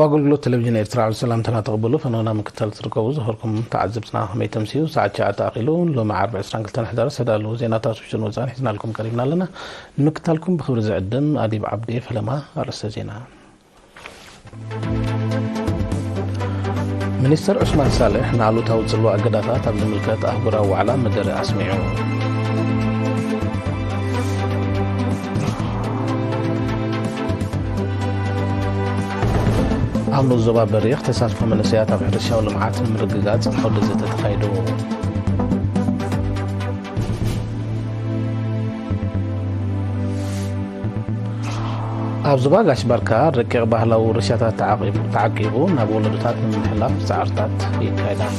ኣገልግሎት ቴሌቪዥን ኤርትራ፣ ኣብ ሰላምታና ተቐበሉ። ፈነውና ምክትታል ትርከቡ ዝኸርኩም ተዓዘብትና ከመይ ተምስዩ? ሰዓት ትሽዓተ ኣኺሉ፣ ሎሚ ዓርቢ ዕስራን ክልተን ሕዳር ዝተዳለዉ ዜናታት ውሽጥን ወጻእን ሒዝናልኩም ቀሪብና ኣለና። ንምክትታልኩም ብኽብሪ ዝዕድም ኣዲብ ዓብዲ። ፈለማ ኣርእስተ ዜና። ሚኒስተር ዑስማን ሳልሕ ንኣሉታዊ ጽልዋ እገዳታት ኣብ ዝምልከት ኣህጉራዊ ዋዕላ መደረ ኣስሚዑ። ኣብ ንኡስ ዞባ በሪኽ ተሳትፎ መንእሰያት ኣብ ሕርሻዊ ልምዓት ንምርግጋጽ ዓውደ ዘተ ተኻይዱ። ኣብ ዞባ ጋሽ ባርካ ረቂቕ ባህላዊ ውርሻታት ተዓቂቡ፣ ተዓቂቡ ናብ ወለዶታት ንምምሕላፍ ጻዕርታት ይካየድ ኣሎ።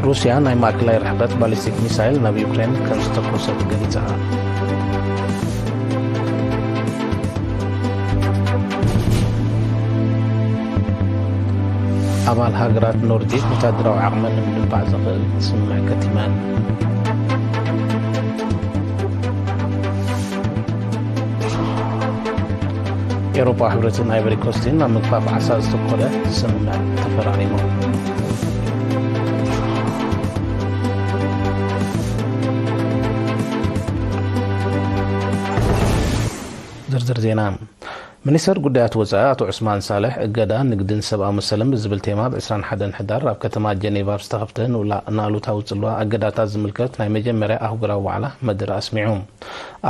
ሩስያ ናይ ማእከላይ ርሕቀት ባሊስቲክ ሚሳይል ናብ ዩክሬን ከም ዝተኮሰት ገሊጻ። ኣባል ሃገራት ኖርዲክ ወታደራዊ ዓቕመን ንምድንፋዕ ዘኽእል ስምምዕ ከቲመን። ኤውሮጳ ሕብረትን ኣይቨሪ ኮስትን ኣብ ምግፋፍ ዓሳ ዝተኮረ ስምምዕ ተፈራሪሞም። ዝርዝር ዜና። ሚኒስተር ጉዳያት ወጻኢ ኣቶ ዑስማን ሳልሕ፣ እገዳ ንግድን ሰብኣዊ መሰልን ብዝብል ቴማ፣ ብ ዕስራን ሓደን ሕዳር ኣብ ከተማ ጀኔቫ ኣብ ዝተኸፍተ ንኡላ-፣ ንኣሉታዊ ጽልዋ እገዳታት ዝምልከት ናይ መጀመርያ ኣህጉራዊ ዋዕላ መደረ ኣስሚዑ።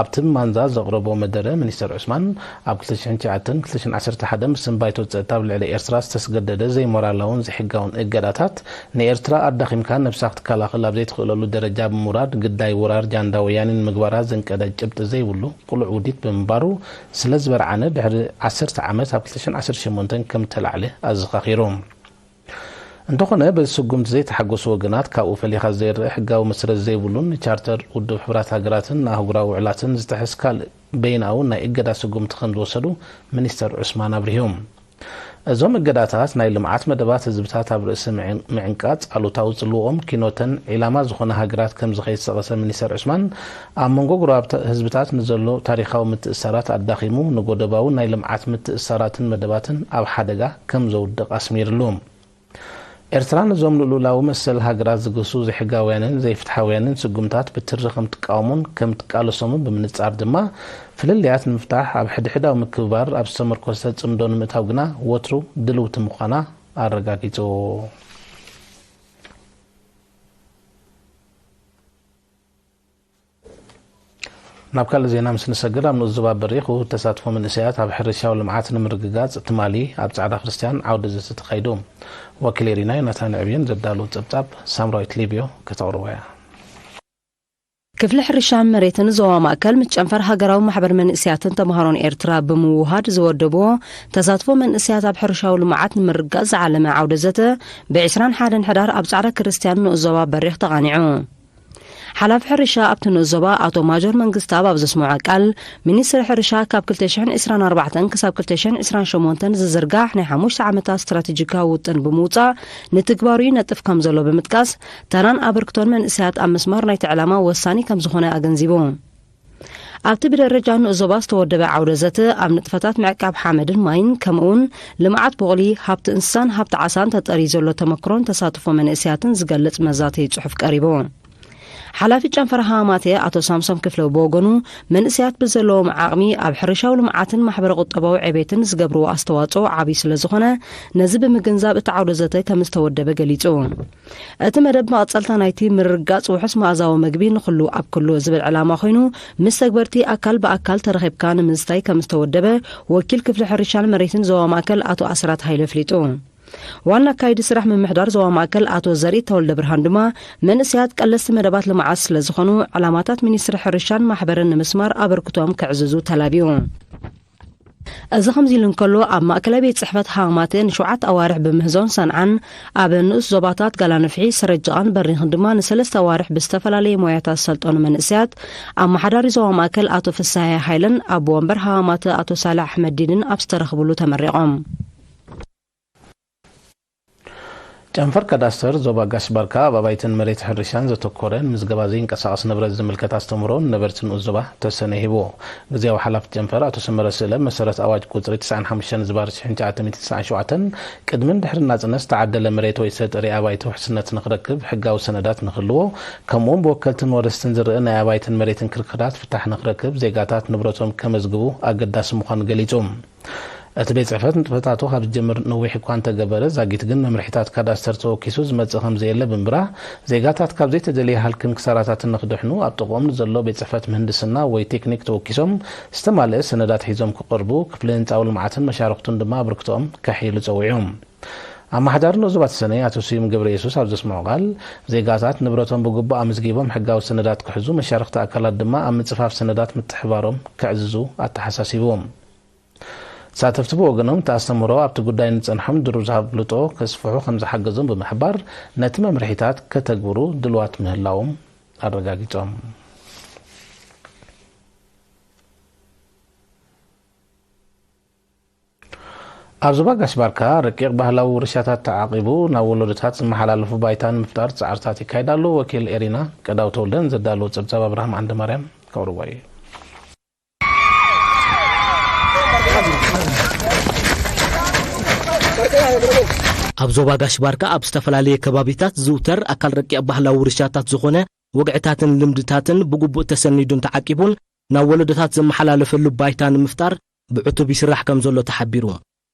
ኣብቲ ማንዛ ዘቕረቦ መደረ፣ ሚኒስተር ዑስማን፣ ኣብ ክልተ ሽሕን ትሽዓተን ክልተ ሽሕን ዓሰርተ ሓደን ብስም ባይቶ ጸጥታ ኣብ ልዕሊ ኤርትራ ዝተስገደደ ዘይሞራላውን ዘይሕጋውን እገዳታት፣ ንኤርትራ ኣዳኺምካ ነብሳ ክትከላኸል ኣብ ዘይትኽእለሉ ደረጃ ብምውራድ፣ ግዳይ ወራር ጃንዳ ወያኔ ንምግባራ ዘንቀደ ጭብጢ ዘይብሉ ቅሉዕ ውዲት ብምንባሩ ስለ ዝበርዓነ፣ ድሕሪ ዓሰርተ ዓመት ኣብ ክልተ ሽሕን ዓሰርተ ሸሞንተን ከም እተላዕለ ኣዘኻኺሩ። እንተኾነ፣ በዚ ስጉምቲ ዘይተሓገሱ ወገናት፣ ካብኡ ፈሊኻ ዘይረኣ ሕጋዊ መሰረት ዘይብሉን ንቻርተር ውድብ ሕቡራት ሃገራትን ንኣህጉራዊ ውዕላትን ዝጥሕስ ካልእ በይናዊ ናይ እገዳ ስጉምቲ ከም ዝወሰዱ ሚኒስተር ዑስማን ኣብሪሁ። እዞም እገዳታት ናይ ልምዓት መደባት ህዝብታት ኣብ ርእሲ ምዕ-፣ ምዕንቃጽ ኣሉታዊ ጽልውኦም ኪኖተን ዒላማ ዝኾነ ሃገራት ከም ዝኸይድ ዝጠቐሰ ሚኒስተር ዑስማን፣ ኣብ መንጎ ጎረባብቲ ህዝብታት ንዘሎ ታሪኻዊ ምትእስሳራት ኣዳኺሙ፣ ንጎደባዊ ናይ ልምዓት ምትእስሳራትን መደባትን ኣብ ሓደጋ ከም ዘውድቕ ኣስሚርሉ። ኤርትራ ነዞም ልኡላዊ መሰል ሃገራት ዝግህሱ ዘይሕጋውያንን ዘይፍትሓውያንን ስጉምታት ብትሪ ከም ትቃወሞን ከም ትቃለሶምን ብምንጻር ድማ፣ ፍልልያት ንምፍታሕ ኣብ ሕድሕዳዊ ምክብባር ኣብ ዝተመርኮሰ ጽምዶ ንምእታው ግና ወትሩ ድልውቲ ምዃና ኣረጋጊጹ። ናብ ካልእ ዜና ምስ ንሰግር፣ ኣብ ንኡስ ዞባ በሪኽ ውሁድ ተሳትፎ መንእሰያት ኣብ ሕርሻዊ ልምዓት ንምርግጋጽ ትማሊ ኣብ ጻዕዳ ክርስትያን ዓውደ ዘተ ተኻይዱ። ወኪል ኤሪና ዮናታን ዕብየን ዘዳለዎ ጸብጻብ ሳምራዊት ሊብዮ ከተቕርቦ እያ። ክፍሊ ሕርሻን መሬትን ዞባ ማእከል ምስ ጨንፈር ሃገራዊ ማሕበር መንእሰያትን ተምሃሮን ኤርትራ ብምውሃድ ዝወደብዎ ተሳትፎ መንእሰያት ኣብ ሕርሻዊ ልምዓት ንምርግጋጽ ዝዓለመ ዓውደ ዘተ ብ ዕስራን ሓደን ሕዳር ኣብ ጻዕዳ ክርስትያን ንኡስ ዞባ በሪኽ ተቓኒዑ። ሓላፊ ሕርሻ ኣብቲ ንኡስ ዞባ ኣቶ ማጆር መንግስተኣብ ኣብ ዘስምዖ ቃል፣ ሚኒስትሪ ሕርሻ ካብ ክልተ ሽሕን ዕስራን ኣርባዕተን ክሳብ ክልተ ሽሕን ዕስራን ሸሞንተን ዝዝርጋሕ ናይ ሓሙሽተ ዓመታት ስትራቴጂካዊ ውጥን ብምውጻእ ንትግባሩ ይነጥፍ ከም ዘሎ ብምጥቃስ፣ ተራን ኣበርክቶን መንእሰያት ኣብ ምስማር ናይቲ ዕላማ ወሳኒ ከም ዝኾነ ኣገንዚቡ። ኣብቲ ብደረጃ ንኡስ ዞባ ዝተወደበ ዓውደ ዘተ፣ ኣብ ንጥፈታት ምዕቃብ ሓመድን ማይን፣ ከምኡውን ልምዓት ቡቕሊ፣ ሃብቲ እንስሳን ሃብቲ ዓሳን ተጠርዩ ዘሎ ተመክሮን ተሳትፎ መንእሰያትን ዝገልጽ መዛተዪ ጽሑፍ ቀሪቡ። ሓላፊ ጨንፈር ሃማቴ ኣቶ ሳምሶም ክፍለ ብወገኑ፣ መንእሰያት ብዘለዎም ዓቕሚ ኣብ ሕርሻዊ ልምዓትን ማሕበረ ቁጠባዊ ዕቤትን ዝገብርዎ ኣስተዋጽኦ ዓብዪ ስለ ዝኾነ፣ ነዚ ብምግንዛብ እቲ ዓውደ ዘተ ከም ዝተወደበ ገሊጹ። እቲ መደብ መቐጸልታ ናይቲ ምርግጋጽ ውሑስ መኣዛዊ መግቢ ንኹሉ ኣብ ኩሉ ዝብል ዕላማ ኮይኑ፣ ምስ ተግበርቲ ኣካል ብኣካል ተረኺብካ ንምዝታይ ከም ዝተወደበ ወኪል ክፍሊ ሕርሻን መሬትን ዞባ ማእከል ኣቶ ኣስራት ሃይለ ኣፍሊጡ። ዋና ኣካይዲ ስራሕ ምምሕዳር ዞባ ማእከል ኣቶ ዘርኢ ተወልደ ብርሃን ድማ፣ መንእሰያት ቀለስቲ መደባት ልምዓት ስለ ዝኾኑ፣ ዕላማታት ሚኒስትሪ ሕርሻን ማሕበርን ንምስማር ኣበርክቶም ከዕዝዙ ተላብዩ። እዚ ከምዚ ኢሉ እንከሎ፣ ኣብ ማእከላይ ቤት ጽሕፈት ሃማተ ንሸውዓተ ኣዋርሕ ብምህዞን ሰንዓን፣ ኣብ ንኡስ ዞባታት ጋላንፍሒ፣ ሰረጅቓን በሪኽን ድማ ንሰለስተ ኣዋርሕ ብዝተፈላለየ ሞያታት ዝሰልጠኑ መንእሰያት፣ ኣመሓዳሪ ዞባ ማእከል ኣቶ ፍስሃየ ሃይለን ኣቦ ወንበር ሃማተ ኣቶ ሳልሕ ኣሕመዲንን ኣብ ዝተረኽብሉ ተመሪቖም። ጨንፈር ካዳስተር ዞባ ጋሽ ባርካ ኣብ ኣባይትን መሬት ሕርሻን ዘተኮረ ንምዝገባ ዘይንቀሳቐስ ንብረት ዝምልከት ኣስተምህሮ ንነበርቲ ንኡስ ዞባ ተሰነይ ሂቡ። ግዜያዊ ሓላፊ ጨንፈር ኣቶ ሰመረ ስእለ መሰረት ኣዋጅ ቁጽሪ ትስዓን ሓሙሽተን ዝባር ሽሕን ትሽዓተ ሚእትን ትስዓን ሸውዓተን ቅድምን ድሕርን ናጽነት ዝተዓደለ መሬት ወይ ዝተጠርየ ኣባይቲ ውሕስነት ንኽረክብ ሕጋዊ ሰነዳት ንኽህልዎ፣ ከምኡውን ብወከልትን ወረስትን ዝርእ ናይ ኣባይትን መሬትን ክርክራት ፍታሕ ንኽረክብ ዜጋታት ንብረቶም ከመዝግቡ ኣገዳሲ ምዃኑ ገሊጹ። እቲ ቤት ጽሕፈት ንጥፈታቱ ካብ ዝጀምር ነዊሕ እኳ እንተገበረ፣ ዛጊት ግን መምርሒታት ካዳስተር ተወኪሱ ዝመጽእ ከም ዘየለ ብምብራህ፣ ዜጋታት ካብ ዘይተደልየ ሃልክን ክሳራታትን ንኽድሕኑ ኣብ ጥቕኦም ንዘሎ ቤት ጽሕፈት ምህንድስና ወይ ቴክኒክ ተወኪሶም ዝተማልአ ሰነዳት ሒዞም ክቐርቡ፣ ክፍሊ ህንጻዊ ልምዓትን መሻርኽቱን ድማ ኣበርክቶኦም ከሕይሉ ጸዊዑ። ኣመሓዳሪ ንኡስ ዞባ ተሰነይ ኣቶ ስዩም ገብረየሱስ ኣብ ዘስምዖ ቃል፣ ዜጋታት ንብረቶም ብግቡእ ኣመዝጊቦም ሕጋዊ ሰነዳት ክሕዙ፣ መሻርኽቲ ኣካላት ድማ ኣብ ምጽፋፍ ሰነዳት ምትሕብባሮም ከዕዝዙ ኣተሓሳሲቡ። ተሳተፍቲ ብወገኖም፣ እቲ ኣስተምህሮ ኣብቲ ጉዳይ ንጸንሖም ድሩት ኣፍልጦ ከስፍሑ ከም ዝሓገዞም ብምሕባር፣ ነቲ መምርሒታት ከተግብሩ ድልዋት ምህላዎም ኣረጋጊጾም። ኣብ ዞባ ጋሽ ባርካ ረቂቕ ባህላዊ ውርሻታት ተዓቂቡ ናብ ወለዶታት ዝመሓላለፉ ባይታ ንምፍጣር ጻዕርታት ይካየድ ኣሎ። ወኪል ኤሪና ቀዳው ተወልደን ዘዳለዎ ጸብጻብ ኣብርሃም ዓንደማርያም ከቕርቦ እዩ። ኣብ ዞባ ጋሽ ባርካ ኣብ ዝተፈላለየ ከባቢታት ዝውተር ኣካል ረቂቕ ባህላዊ ውርሻታት ዝኾነ ወግዕታትን ልምድታትን ብግቡእ ተሰኒዱን ተዓቂቡን ናብ ወለዶታት ዝመሓላለፈሉ ባይታ ንምፍጣር ብዕቱብ ይስራሕ ከም ዘሎ ተሓቢሩ።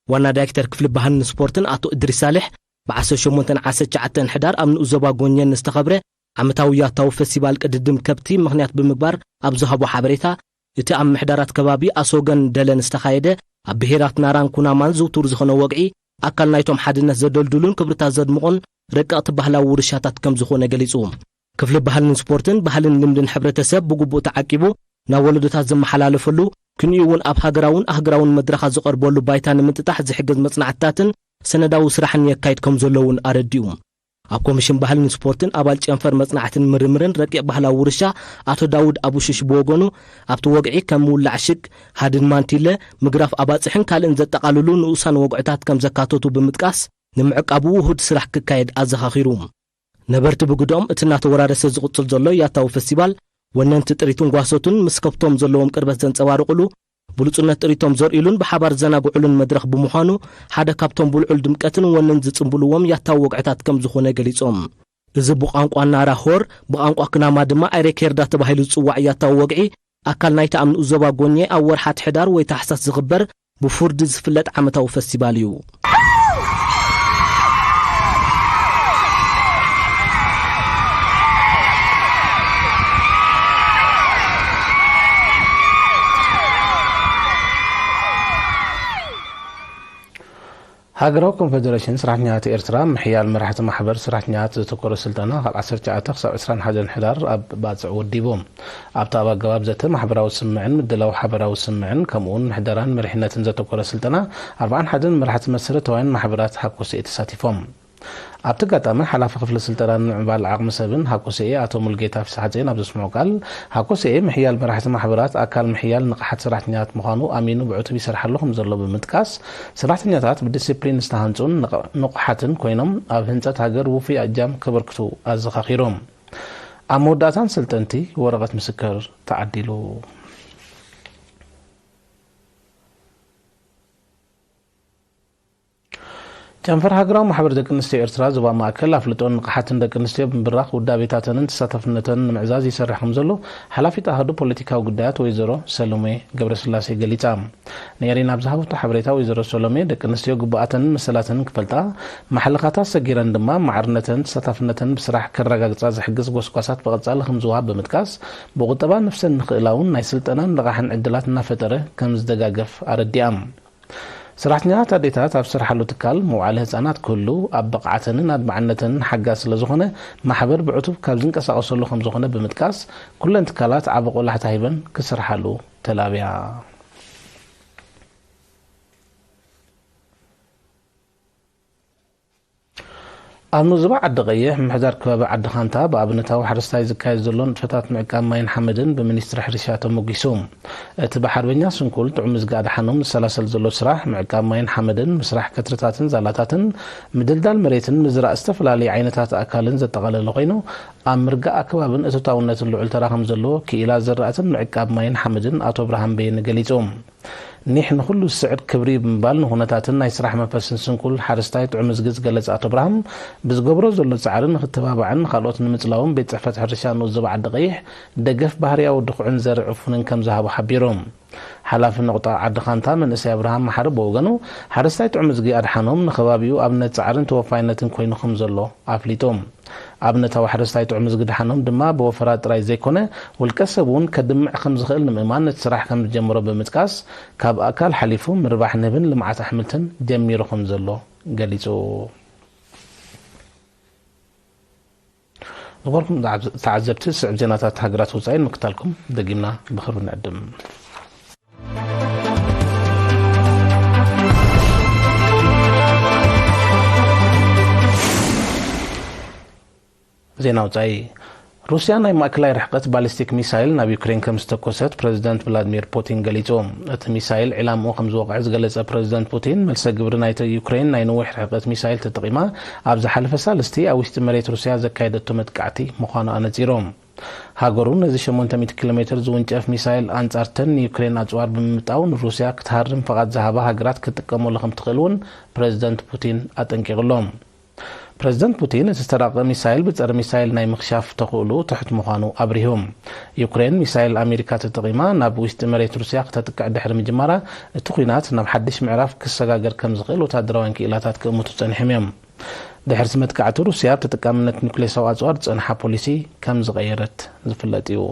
ዋና ዳይሬክተር ክፍሊ ባህልን ስፖርትን ኣቶ እድሪስ ሳልሕ፣ ብ ዓሰርተ ሸሞንተን ዓሰርተ ትሽዓተን ሕዳር ኣብ ንኡስ ዞባ ጎኘን ዝተኸብረ ዓመታዊ ያታዊ ፈስቲቫል ቅድድም ከብቲ ምኽንያት ብምግባር ኣብ ዝሃቦ ሓበሬታ፣ እቲ ኣብ ምሕዳራት ከባቢ ኣሶገን ደለን ዝተኻየደ ኣብ ብሄራት ናራን ኩናማን ዝውቱር ዝኾነ ወግዒ ኣካል ናይቶም ሓድነት ዘደልድሉን ክብርታት ዘድምቑን ረቀቕቲ ባህላዊ ውርሻታት ከም ዝኾነ ገሊጹ። ክፍሊ ባህልን ስፖርትን ባህልን ልምድን ሕብረተሰብ ብግቡእ ተዓቂቡ ናብ ወለዶታት ዝመሓላለፈሉ ክንኡ እውን ኣብ ሃገራውን ኣህግራውን መድረኻት ዝቐርበሉ ባይታ ንምጥጣሕ ዝሕግዝ መጽናዕትታትን ሰነዳዊ ስራሕን የካይድ ከም ዘሎ እውን ኣረዲኡ። ኣብ ኮሚሽን ባህልን ስፖርትን ኣባል ጨንፈር መጽናዕትን ምርምርን ረቂቕ ባህላዊ ውርሻ ኣቶ ዳውድ ኣቡሽሽ ብወገኑ ኣብቲ ወግዒ ከም ምውላዕ ሽግ፣ ሃድን ማንቲለ፣ ምግራፍ ኣባጽሕን ካልእን ዘጠቓልሉ ንኡሳን ወግዕታት ከም ዘካተቱ ብምጥቃስ ንምዕቃቡ ውሁድ ስራሕ ክካየድ ኣዘኻኺሩ። ነበርቲ ብግደኦም እቲ እናተወራረሰ ዝቕጽል ዘሎ ያታዊ ፈስቲቫል ወነንቲ ጥሪትን ጓሶትን ምስ ከብቶም ዘለዎም ቅርበት ዘንጸባርቑሉ፣ ብሉጽነት ጥሪቶም ዘርእሉን ብሓባር ዝዘናግዑሉን መድረኽ ብምዃኑ ሓደ ካብቶም ብልዑል ድምቀትን ወንን ዝጽንብልዎም ያታዊ ወግዕታት ከም ዝኾነ ገሊጾም። እዚ ብቋንቋ ናራ ሆር፣ ብቋንቋ ክናማ ድማ ኣይሬኬርዳ ተባሂሉ ዝጽዋዕ ያታዊ ወግዒ ኣካል ናይቲ ኣብ ንኡስ ዞባ ጎኘ ኣብ ወርሓት ሕዳር ወይ ታሕሳስ ዝኽበር ብፉርዲ ዝፍለጥ ዓመታዊ ፈስቲቫል እዩ። ሃገራዊ ኮንፈደሬሽን ሰራሕተኛታት ኤርትራ ምሕያል መራሕቲ ማሕበር ሰራሕተኛታት ዘተኮረ ስልጠና ካብ ዓሰርተ ትሽዓተ ክሳብ ዕስራን ሓደን ሕዳር ኣብ ባጽዕ ወዲቡ። ኣብቲ ኣብ ኣገባብ ዘተ ማሕበራዊ ስምዕን ምድላው ሓበራዊ ስምዕን ከምኡውን ምሕደራን መሪሕነትን ዘተኮረ ስልጠና ኣርብዓን ሓደን መራሕቲ መሰረታውያን ማሕበራት ሃኮስኤ ተሳቲፎም። ኣብቲ ኣጋጣሚ ሓላፊ ክፍሊ ስልጠናን ምዕባል ዓቕሚ ሰብን ሃኮስኤ ኣቶ ሙልጌታ ፍስሓጼን ኣብ ዘስምዖ ቃል፣ ሃኮስኤ ምሕያል መራሕቲ ማሕበራት ኣካል ምሕያል ንቕሓት ሰራሕተኛታት ምዃኑ ኣሚኑ ብዕቱብ ይሰርሓሉ ከም ዘሎ ብምጥቃስ፣ ሰራሕተኛታት ብዲሲፕሊን ዝተሃንጹን ንቕ- ንቑሓትን ኮይኖም ኣብ ህንጸት ሃገር ውፉይ እጃም ከበርክቱ ኣዘኻኺሩ። ኣብ መወዳእታን ሰልጠንቲ ወረቐት ምስክር ተዓዲሉ። ጨንፈር ሃገራዊ ማሕበር ደቂ ኣንስትዮ ኤርትራ ዞባ ማእከል ኣፍልጦን ንቕሓትን ደቂ ኣንስትዮ ብምብራኽ ውዳቤታተንን ተሳታፍነተንን ንምዕዛዝ ይሰርሕ ከም ዘሎ ሓላፊት ኣሃዱ ፖለቲካዊ ጉዳያት ወይዘሮ ሰሎሜ ገብረስላሴ ገሊጻ። ንኤሪና ኣብ ዝሃበቶ ሓበሬታ ወይዘሮ ሰሎሜ ደቂ ኣንስትዮ ግቡኣተንን መሰላተንን ክፈልጣ፣ ማሕለኻታት ሰጊረን ድማ ማዕርነተን ተሳታፍነተን ብስራሕ ከረጋግጻ ዝሕግዝ ጎስጓሳት ብቐጻሊ ከም ዝወሃብ ብምጥቃስ፣ ብቁጠባ ነፍሰን ንኽእላ እውን ናይ ስልጠናን ልቓሕን ዕድላት እናፈጠረ ከም ዝደጋገፍ ኣረዲኣ። ሰራሕተኛታት ኣዴታት ኣብ ዝሰርሓሉ ትካል መውዓሊ ህጻናት ክህሉ ኣብ ብቕዓተንን ኣድማዕነተንን ሓጋዚ ስለ ዝኾነ ማሕበር ብዕቱብ ካብ ዝንቀሳቐሰሉ ከም ዝኾነ ብምጥቃስ ኩለን ትካላት ዓቢ ቆላሕታ ሂበን ክሰርሓሉ ተላብያ። ኣብ ንዞባ ዓዲ ቀይሕ ምምሕዳር ከባቢ ዓዲ ኻንታ ብኣብነታዊ ሓረስታይ ዝካየድ ዘሎ ንጥፈታት ምዕቃብ ማይን ሓመድን ብሚኒስትሪ ሕርሻ ተሞጊሱ። እቲ ብሓርበኛ ስንኩል ጥዑም እዝጊ ኣድሓኖም ዝሰላሰል ዘሎ ስራሕ ምዕቃብ ማይን ሓመድን፣ ምስራሕ ከትርታትን ዛላታትን፣ ምድልዳል መሬትን ምዝራእ ዝተፈላለዩ ዓይነታት ኣእካልን ዘጠቓለለ ኮይኑ፣ ኣብ ምርጋእ ኣከባብን እቶታውነትን ልዑል ተራ ከም ዘለዎ ክኢላ ዝራእትን ምዕቃብ ማይን ሓመድን ኣቶ ብርሃን በየነ ገሊጹ። ኒሕ ንኹሉ ዝስዕር ክብሪ ብምባል ንኹነታትን ናይ ስራሕ መንፈስን ስንኩል ሓረስታይ ጥዑም እዝጊ ዝገለጸ ኣቶ ብርሃን፣ ብዝገብሮ ዘሎ ጻዕሪ ንክተባባዕን ንኻልኦት ንምጽላውን ቤት ጽሕፈት ሕርሻ ንኡስ ዞባ ዓዲ ቀይሕ ደገፍ ባህርያዊ ድኹዕን ዘርኢ ዕፉንን ከም ዝሃቦ ሓቢሩ። ሓላፊ ነቑጣ ዓዲ ኻንታ መንእሰይ ኣብርሃም መሓሪ ብወገኑ፣ ሓረስታይ ጥዑም እዝጊ ኣድሓኖም ንኸባቢኡ ኣብነት ጻዕርን ተወፋይነትን ኮይኑ ከም ዘሎ ኣፍሊጡ። ኣብነታዊ ሓረስታይ ጥዑም እዝጊ ኣድሓኖም ድማ ብወፈራ ጥራይ ዘይኮነ፣ ውልቀ ሰብ እውን ከድምዕ ከም ዝኽእል ንምእማን ነቲ ስራሕ ከም ዝጀመሮ ብምጥቃስ፣ ካብ ኣእካል ሓሊፉ ምርባሕ ንህብን ልምዓት ኣሕምልትን ጀሚሩ ከም ዘሎ ገሊጹ። ዝኸበርኩም ተዓዘብቲ፣ ዝስዕብ ዜናታት ሃገራት ወጻኢ ንምክታልኩም ደጊምና ብኽብሪ ንዕድም። ዜና ወጻኢ። ሩስያ ናይ ማእከላይ ርሕቀት ባሊስቲክ ሚሳይል ናብ ዩክሬን ከም ዝተኮሰት ፕረዚደንት ቭላድሚር ፑቲን ገሊጹ። እቲ ሚሳይል ዒላምኡ ከም ዝወቕዐ ዝገለጸ ፕረዚደንት ፑቲን፣ መልሰ ግብሪ ናይቲ ዩክሬን ናይ ነዊሕ ርሕቀት ሚሳይል ተጠቒማ ኣብ ዝሓለፈ ሳልስቲ ኣብ ውሽጢ መሬት ሩስያ ዘካየደቶ መጥቃዕቲ ምዃኑ ኣነጺሩ። ሃገሩ ነዚ ሸሞንተ ሚእቲ ኪሎ ሜትር ዝውንጨፍ ሚሳይል ኣንጻርተን ንዩክሬን ኣጽዋር ብምምጣው ንሩስያ ክትሃርም ፍቓድ ዝሃባ ሃገራት ክትጥቀመሉ ከም ትኽእል እውን ፕረዚደንት ፑቲን ኣጠንቂቑ ኣሎ። ፕረዚደንት ፑቲን እቲ ዝተራቐቐ ሚሳይል ብጸረ ሚሳይል ናይ ምኽሻፍ ተኽእሎኡ ትሑት ምዃኑ ኣብሪሁ። ዩክሬን ሚሳይል ኣሜሪካ ተጠቒማ ናብ ውሽጢ መሬት ሩስያ ክተጥቅዕ ድሕሪ ምጅማራ፣ እቲ ኲናት ናብ ሓድሽ ምዕራፍ ክሰጋገር ከም ዝኽእል ወታደራውያን ክኢላታት ክእምቱ ጸኒሖም እዮም። ድሕርቲ መጥቃዕቲ ሩስያ ኣብ ተጠቃምነት ኒኩሌሳዊ ኣጽዋር ዝጸንሓ ፖሊሲ ከም ዝቐየረት ዝፍለጥ እዩ።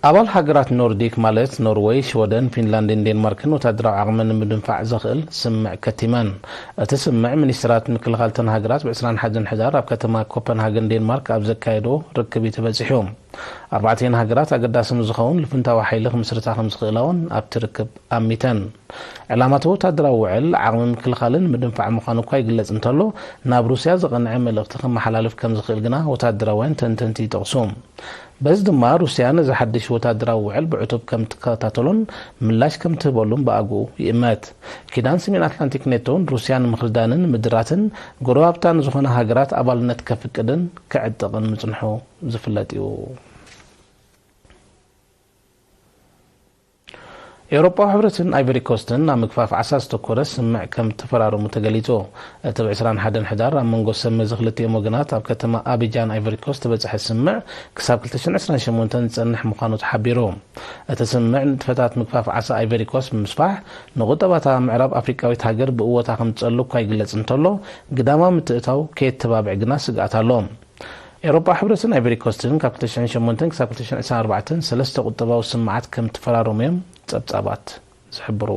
ኣባል ሃገራት ኖርዲክ ማለት ኖርወይ፣ ሽወደን፣ ፊንላንድን ዴንማርክን ወታደራዊ ዓቕመን ንምድንፋዕ ዘኽእል ስምምዕ ከቲመን። እቲ ስምምዕ ሚኒስትራት ምክልኻል እተን ሃገራት ብ ዕስራን ሓደን ሕዳር ኣብ ከተማ ኮፐንሃገን ዴንማርክ ኣብ ዘካየዶ ርክብ እዩ ተበጺሑ። ኣርባዕቲኤን ሃገራት ኣገዳሲ ምስ ዝኸውን ልፍንታዊ ሓይሊ ክምስርታ ከም ዝኽእላ እውን ኣብቲ ርክብ ኣሚተን። ዕላማ እቲ ወታደራዊ ውዕል ዓቕሚ ምክልኻልን ምድንፋዕ ምዃኑ እኳ ይግለጽ እንተሎ፣ ናብ ሩስያ ዝቐንዐ መልእኽቲ ከመሓላልፍ ከም ዝኽእል ግና ወታደራውያን ተንተንቲ ይጠቕሱ። በዚ ድማ ሩስያ ነዚ ሓድሽ ወታደራዊ ውዕል ብዕቱብ ከም ትከታተሎን ምላሽ ከም ትህበሉን ብኣግኡ ይእመት። ኪዳን ሰሜን ኣትላንቲክ ኔቶን ሩስያ ንምኽርዳንን ምድራትን ጎረባብታ ንዝኾና ሃገራት ኣባልነት ከፍቅድን ክዕጥቕን ምጽንሑ ዝፍለጥ እዩ። ኤውሮጳዊ ሕብረትን ኣይቨሪ ኮስትን ኣብ ምግፋፍ ዓሳ ዝተኮረ ስምምዕ ከም ተፈራረሙ ተገሊጹ። እቲ ብ ዕስራን ሓደን ሕዳር ኣብ መንጎ ሰብ መዚ ክልቲኦም ወገናት ኣብ ከተማ ኣቢጃን ኣይቨሪ ኮስት ተበጽሐ ስምምዕ ክሳብ ክልተ ሽሕን ዕስራን ሸሞንተን ዝጸንሕ ምዃኑ ተሓቢሩ። እቲ ስምምዕ ንጥፈታት ምግፋፍ ዓሳ ኣይቨሪ ኮስት ብምስፋሕ ንቁጠባታ ምዕራብ ኣፍሪቃዊት ሃገር ብእወታ ከም ዝጸሉ እኳ ይግለጽ እንተሎ፣ ግዳማዊ ምትእታው ከየተባብዕ ግና ስግኣት ኣሎ። ኤውሮጳ ሕብረትን ኣይቨሪ ኮስትን ካብ ክልተ ሽሕን ሸሞንተን ክሳብ ክልተ ሽሕን ዕስራን ኣርባዕተን ሰለስተ ቁጠባዊ ስምምዓት ከም ተፈራረሙ እዮም ጸብጻባት ዝሕብሩ።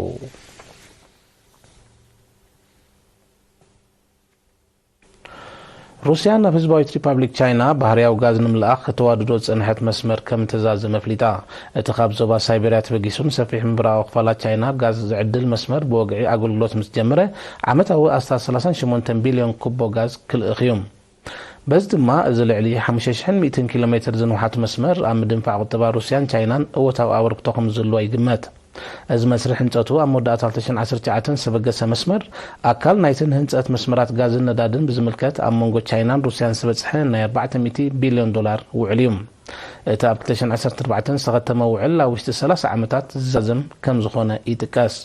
ሩስያ ናብ ህዝባዊት ሪፓብሊክ ቻይና ባህርያዊ ጋዝ ንምልኣኽ ከተዋድዶ ዝጸንሐት መስመር ከም እተዛዘመ ኣፍሊጣ። እቲ ካብ ዞባ ሳይቤርያ ተበጊሱ ንሰፊሕ ምብራቓዊ ክፋላት ቻይና ጋዝ ዝዕድል መስመር ብወግዒ ኣገልግሎት ምስ ጀመረ፣ ዓመታዊ ኣስታት ሰላሳን ሸሞንተን ቢልዮን ኩቦ ጋዝ ክልእኽ እዩ። በዚ ድማ፣ እዚ ልዕሊ ሓሙሽተ ሽሕን ሚእትን ኪሎ ሜትር ዝንውሓት መስመር ኣብ ምድንፋዕ ቁጠባ ሩስያን ቻይናን እወታዊ ኣበርክቶ ከም ዝህልዎ ይግመት። እዚ መስርሕ ህንጸቱ ኣብ መወዳእታ ክልተ ሽሕን ዓሰርተ ትሽዓተን ዝተበገሰ መስመር፣ ኣካል ናይቲ ንህንጸት መስመራት ጋዝን ነዳድን ብዝምልከት ኣብ መንጎ ቻይናን ሩስያን ዝተበጽሐ ናይ ኣርባዕተ ሚእቲ ቢልዮን ዶላር ውዕል እዩ። እቲ ኣብ ክልተ ሽሕን ዓሰርተ ኣርባዕተን ዝተኸተመ ውዕል ኣብ ውሽጢ ሰላሳ ዓመታት ዝዛዘም ከም ዝኾነ ይጥቀስ።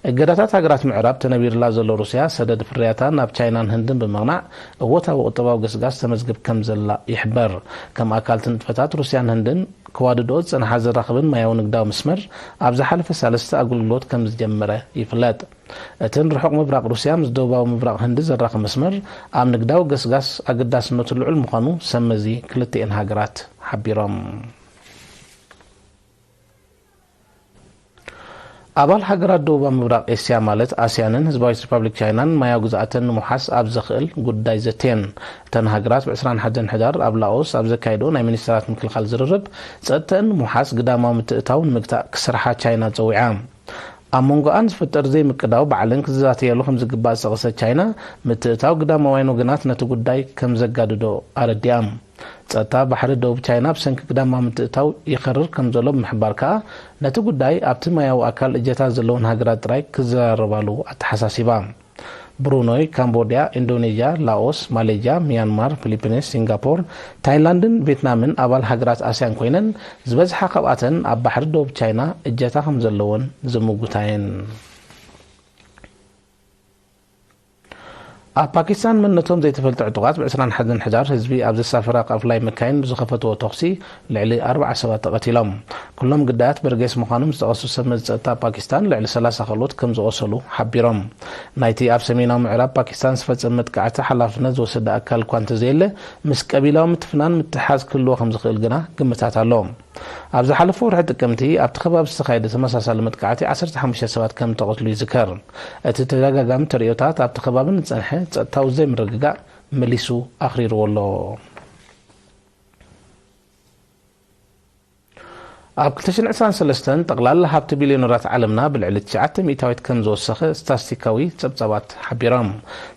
እገዳታት ሃገራት ምዕራብ ተነቢርላ ዘሎ ሩስያ፣ ሰደድ ፍርያታ ናብ ቻይናን ህንድን ብምቕናዕ፣ እወታዊ ቁጠባዊ ገስጋስ ተመዝግብ ከም ዘላ ይሕበር። ከም ኣካል እቲ ንጥፈታት፣ ሩስያን ህንድን ከዋድድኦ ዝጸንሓ ዘራኽብን ማያዊ ንግዳዊ መስመር፣ ኣብ ዝሓለፈ ሳልስቲ ኣገልግሎት ከም ዝጀመረ ይፍለጥ። እቲ ንርሑቕ ምብራቕ ሩስያ ምስ ደቡባዊ ምብራቕ ህንዲ ዘራኽብ መስመር፣ ኣብ ንግዳዊ ገስጋስ ኣገዳስነቱ ልዑል ምዃኑ ሰብ መዚ ክልቲኤን ሃገራት ሓቢሮም። ኣባል ሃገራት ደቡባዊ ምብራቕ ኤስያ ማለት ኣስያንን ህዝባዊት ሪፓብሊክ ቻይናን ማያዊ ግዝኣተን ንምውሓስ ኣብ ዘኽእል ጉዳይ ዘትየን። እተን ሃገራት ብ ዕስራን ሓደን ሕዳር ኣብ ላኦስ ኣብ ዘካየድኦ ናይ ሚኒስተራት ምክልኻል ዝርርብ፣ ጸጥተአን ንምውሓስ ግዳማዊ ምትእትታው ንምግታእ ክሰርሓ ቻይና ጸዊዓ። ኣብ መንጎኣን ዝፍጠር ዘይምቅዳው ባዕለን ክዝዛተያሉ ከም ዝግባእ ዝጠቐሰት ቻይና፣ ምትእታው ግዳማውያን ወገናት ነቲ ጉዳይ ከም ዘጋድዶ ኣረዲኣ። ጸጥታ ባሕሪ ደቡብ ቻይና ብሰንኪ ግዳማዊ ምትእታው ይኸርር ከም ዘሎ ብምሕባር ከኣ፣ ነቲ ጉዳይ ኣብቲ ማያዊ ኣካል እጀታ ዘለወን ሃገራት ጥራይ ክዘራረባሉ ኣተሓሳሲባ። ብሩኖይ፣ ካምቦድያ፣ ኢንዶኔዥያ፣ ላኦስ፣ ማሌዥያ፣ ሚያንማር፣ ፊሊፒንስ፣ ሲንጋፖር፣ ታይላንድን ቬትናምን ኣባል ሃገራት ኣስያን ኮይነን፣ ዝበዝሓ ካብኣተን ኣብ ባሕሪ ደቡብ ቻይና እጀታ ከም ዘለወን ዝምጉታ እየን። ኣብ ፓኪስታን መንነቶም ዘይተፈልጠ ዕጡቓት ብ ዕስራን ሓደን ሕዳር ህዝቢ ኣብ ዘሳፍራ ቃፍላይ መካይን ብዝኸፈትዎ ተኹሲ ልዕሊ ኣርብዓ ሰባት ተቐቲሎም። ኩሎም ግዳያት በርጌስ ምዃኖም ዝጠቐሱ ሰብ መዚ ጸጥታ ፓኪስታን፣ ልዕሊ ሰላሳ ካልኦት ከም ዝቖሰሉ ሓቢሮም። ናይቲ ኣብ ሰሜናዊ ምዕራብ ፓኪስታን ዝፈጸመ መጥቃዕቲ ሓላፍነት ዝወሰደ ኣካል እኳ እንተዘየለ፣ ምስ ቀቢላዊ ምትፍናን ምትሕሓዝ ክህልዎ ከም ዝኽእል ግና ግምታት ኣሎ። ኣብ ዝሓለፈ ወርሒ ጥቅምቲ ኣብቲ ከባቢ ዝተኻየደ ተመሳሳሊ መጥቃዕቲ ዓሰርተ ሓሙሽተ ሰባት ከም ተቐትሉ ይዝከር። እቲ ተደጋጋሚ ተርእዮታት ኣብቲ ከባቢ ንጸንሐ ጸጥታዊ ዘይምርግጋእ መሊሱ ኣኽሪርዎ ኣሎ። ኣብ ክልተ ሽሕን ዕስራን ሰለስተን ጠቕላላ ሃብቲ ቢልዮነራት ዓለምና ብልዕሊ ትሽዓተ ሚእታዊት ከም ዝወሰኸ ስታስቲካዊ ጸብጻባት ሓቢሮም።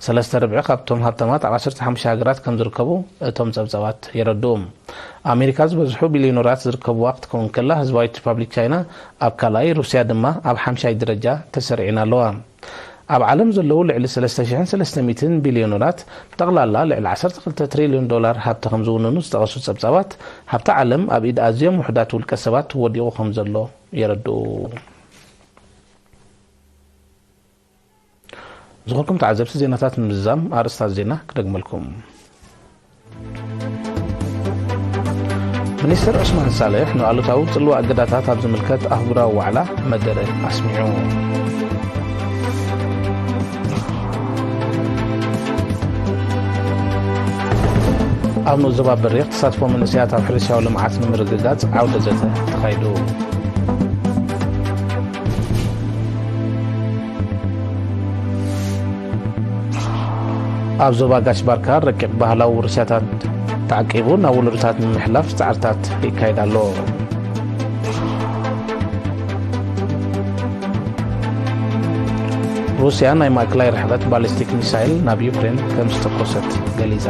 ሰለስተ ርብዒ ካብቶም ሃብታማት ኣብ ዓሰርተ ሓሙሽተ ሃገራት ከም ዝርከቡ እቶም ጸብጻባት የረድኡ። ኣሜሪካ ዝበዝሑ ቢልዮነራት ዝርከብዋ ክትከውን ከላ፣ ህዝባዊት ሪፓብሊክ ቻይና ኣብ ካልኣይ፣ ሩስያ ድማ ኣብ ሓምሻይ ደረጃ ተሰሪዐን ኣለዋ። ኣብ ዓለም ዘለዉ ልዕሊ ሰለስተ ሽሕን ሰለስተ ሚእትን ቢልዮነራት፣ ብጠቕላላ ልዕሊ ዓሰርተ ክልተ ትሪልዮን ዶላር ሃብቲ ከም ዝውንኑ ዝጠቐሱ ጸብጻባት፣ ሃብቲ ዓለም ኣብ ኢድ ኣዝዮም ውሑዳት ውልቀ ሰባት ወዲቑ ከም ዘሎ የረድኡ። ዝኾንኩም ተዓዘብቲ፣ ዜናታት ንምዝዛም ኣርእስታት ዜና ክደግመልኩም። ሚኒስትር ዑስማን ሳልሕ ንኣሉታዊ ጽልዋ እገዳታት ኣብ ዝምልከት ኣህጉራዊ ዋዕላ መደረ ኣስሚዑ። ኣብ ንኡስ ዞባ በሪኽ ተሳትፎ መንእሰያት ኣብ ሕርሻዊ ልምዓት ንምርግጋጽ ዓውደ ዘተ ተኻይዱ። ኣብ ዞባ ጋሽ ባርካ ረቂቕ ባህላዊ ውርሻታት ተዓቂቡ ናብ ወለዶታት ንምሕላፍ ጻዕርታት ይካየድ ኣሎ። ሩስያ ናይ ማእከላይ ርሕቀት ባሊስቲክ ሚሳይል ናብ ዩክሬን ከም ዝተኮሰት ገሊጻ።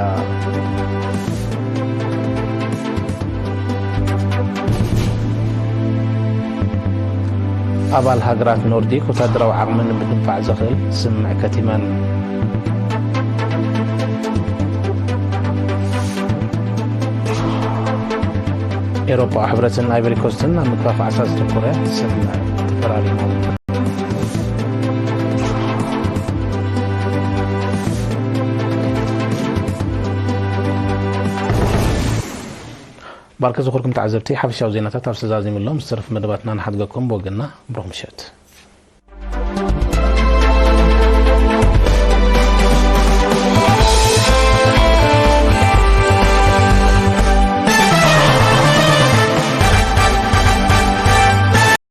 ኣባል ሃገራት ኖርዲክ ወታደራዊ ዓቕሚ ንምድንፋዕ ዘኽእል ስምምዕ ከቲመን። ኤውሮጳዊ ሕብረትን ኣይቨሪኮስትን ኣብ ምግፋፍ ዓሳ ዘተኮረ ስምምዕ ተፈራሪሞም። ባርከ ዝኹርኩም ተዓዘብቲ፣ ሓፈሻዊ ዜናታት ኣብ ዝተዛዚሙ ኣሎ። ምስ ተረፍ መደባትና ንሓድገኩም ብወገንና ብሩኽ ምሸት።